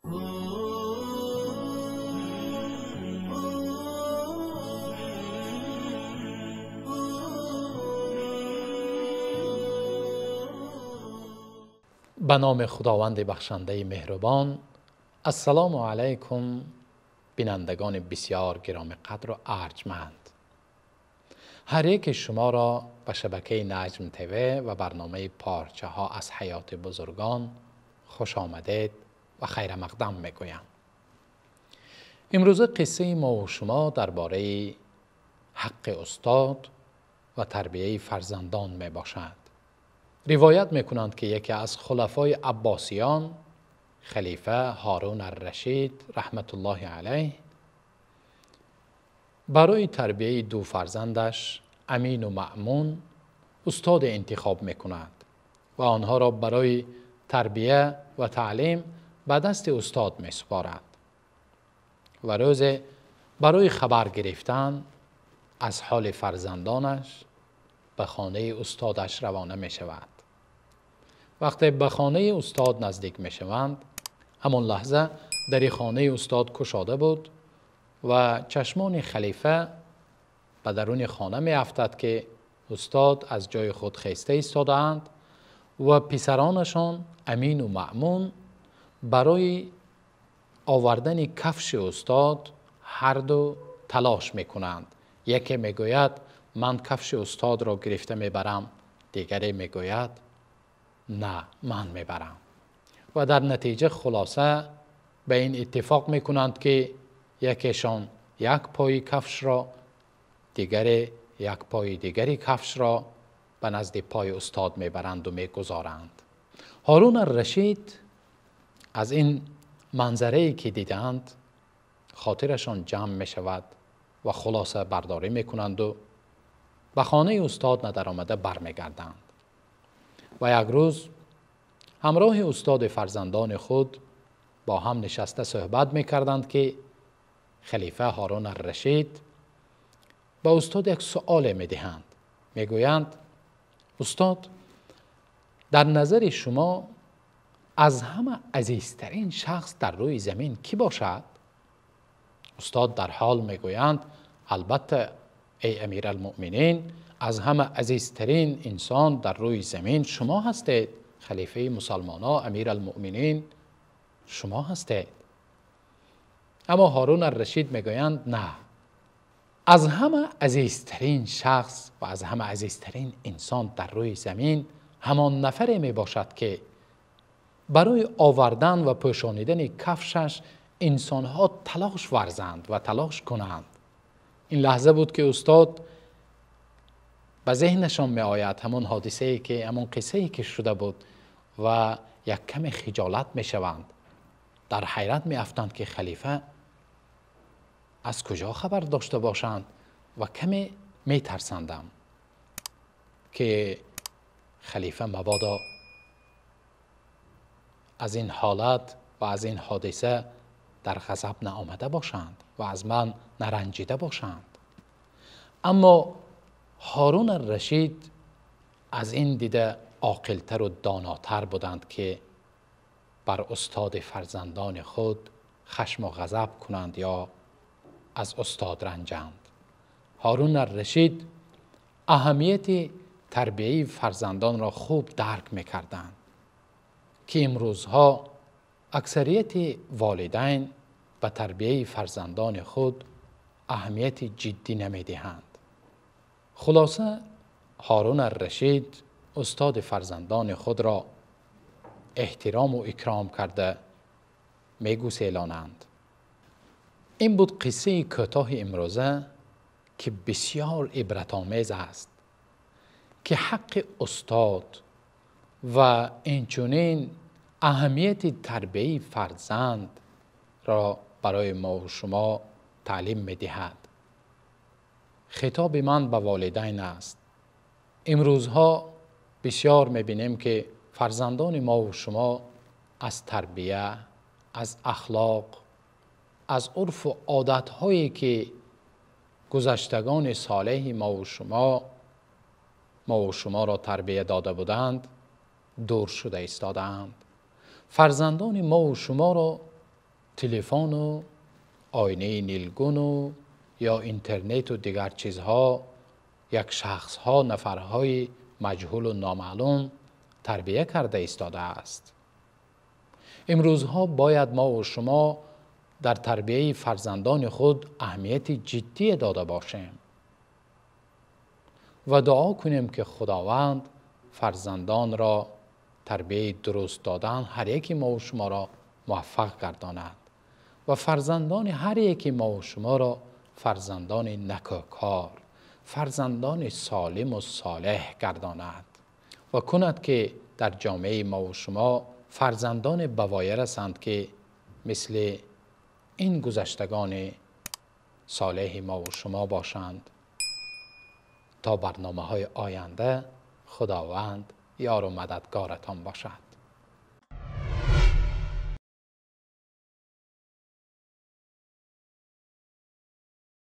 Ба номи Худованди бахшандаи меҳрубон. Ассалому алайкум, бинандагони бисёр гиромиқадру арҷманд. Ҳар яки шуморо ба шабакаи Наҷм ТВ ва барномаи Порчаҳо аз ҳаёти бузургон хуш омадед ва хайрмақдам мегӯям. Имрӯза қиссаи мо ва шумо дар бораи ҳаққи устод ва тарбияи фарзандон мебошад. Ривоят мекунанд, ки яке аз хулафои Аббосиён, халифа Ҳорун ар-Рашид раҳматуллоҳи алайҳ, барои тарбияи ду фарзандаш Амин ва Маъмун устоде интихоб мекунад ва онҳоро барои тарбия ва таълим ба дасти устод месупорад. Ва рӯзе барои хабар гирифтан аз ҳоли фарзандонаш ба хонаи устодаш равона мешавад. Вақте ба хонаи устод наздик мешаванд, ҳамон лаҳза дари хонаи устод кушода буд ва чашмони халифа ба даруни хона меафтад, ки устод аз ҷои худ хеста истодаанд ва писаронашон Амин ва Маъмун барои овардани кафши устод ҳар ду талош мекунанд. Яке мегӯяд ман кафши устодро гирифта мебарам, дигаре мегӯяд на, ман мебарам. Ва дар натиҷа хулоса ба ин иттифоқ мекунанд, ки якешон як пои кафшро, дигаре як пои дигари кафшро ба назди пои устод мебаранд ва мегузоранд. Ҳорун ар-Рашид аз ин манзарае ки дидаанд хотирашон ҷамъ мешавад ва хулоса бардорӣ мекунанд ва ба хонаи устод надаромада бармегарданд. Ва як рӯз ҳамроҳи устоди фарзандони худ бо ҳам нишаста суҳбат мекарданд, ки халифа Ҳорун ар-Рашид ба устод як суоле медиҳанд. Мегӯянд: устод, дар назари шумо аз ҳама азизтарин шахс дар рӯи замин кӣ бошад? Устод дар ҳол мегӯянд: албатта, эй амиралмуъминин, аз ҳама азизтарин инсон дар рӯи замин шумо ҳастед, халифаи мусалмонҳо, амиралмуъминин шумо ҳастед. Аммо Ҳорун ар-Рашид мегӯянд: на, аз ҳама азизтарин шахс ва аз ҳама азизтарин инсон дар рӯи замин ҳамон нафаре мебошад, ки барои овардан ва пӯшонидани кафшаш инсонҳо талош варзанд ва талош кунанд. Ин лаҳза буд, ки устод ба зеҳнашон меояд ҳамон ҳодисае, ки ҳамон қиссае ки шуда буд, ва як каме хиҷолат мешаванд. Дар ҳайрат меафтанд, ки халифа аз куҷо хабар дошта бошанд, ва каме метарсандам, ки халифа мабодо аз ин ҳолат ва аз ин ҳодиса дар ғазаб наомада бошанд ва аз ман наранҷида бошанд. Аммо Ҳорун ар-Рашид аз ин дида оқилтар ва донотар буданд, ки бар устоди фарзандони худ хашм ва ғазаб кунанд ё аз устод ранҷанд. Ҳорун ар-Рашид аҳамияти тарбияи фарзандонро хуб дарк мекарданд, ки имрӯзҳо аксарияти волидайн ба тарбияи фарзандони худ аҳамияти ҷиддӣ намедиҳанд. Хулоса, Ҳорун ар-Рашид устоди фарзандони худро эҳтиром ва икром карда мегуселонанд. Ин буд қиссаи кӯтоҳи имрӯза, ки бисёр ибратомез аст, ки ҳаққи устод ва инчунин аҳамияти тарбияи фарзандро барои мо ва шумо таълим медиҳад. Хитоби ман ба волидайн аст. Имрӯзҳо бисёр мебинем, ки фарзандони мо ва шумо аз тарбия, аз ахлоқ, аз урфу одатҳое ки гузаштагони солеҳи мо ва шуморо тарбия дода буданд, дур шуда истодаанд. Фарзандони мо ва шуморо Телефон ва оинаи нилгун ва ё интернет ва дигар чизҳо як шахсҳо, нафарҳои маҷҳул ва номаълум тарбия карда истодааст. Имрӯзҳо бояд мо ва шумо дар тарбияи фарзандони худ аҳамияти ҷиддӣ дода бошем ва дуо кунем, ки Худованд фарзандонро тарбияи дуруст додан ҳар яки мо ва шуморо муваффақ гардонад ва фарзандони ҳар яки мо ва шуморо фарзандони некӯкор, фарзандони солим ва солеҳ гардонад ва кунад, ки дар ҷомеаи мо ва шумо фарзандоне ба воя расанд, ки мисли ин гузаштагони солеҳи мо ва шумо бошанд. То барномаҳои оянда Худованд ёр ва мададгоратон бошад.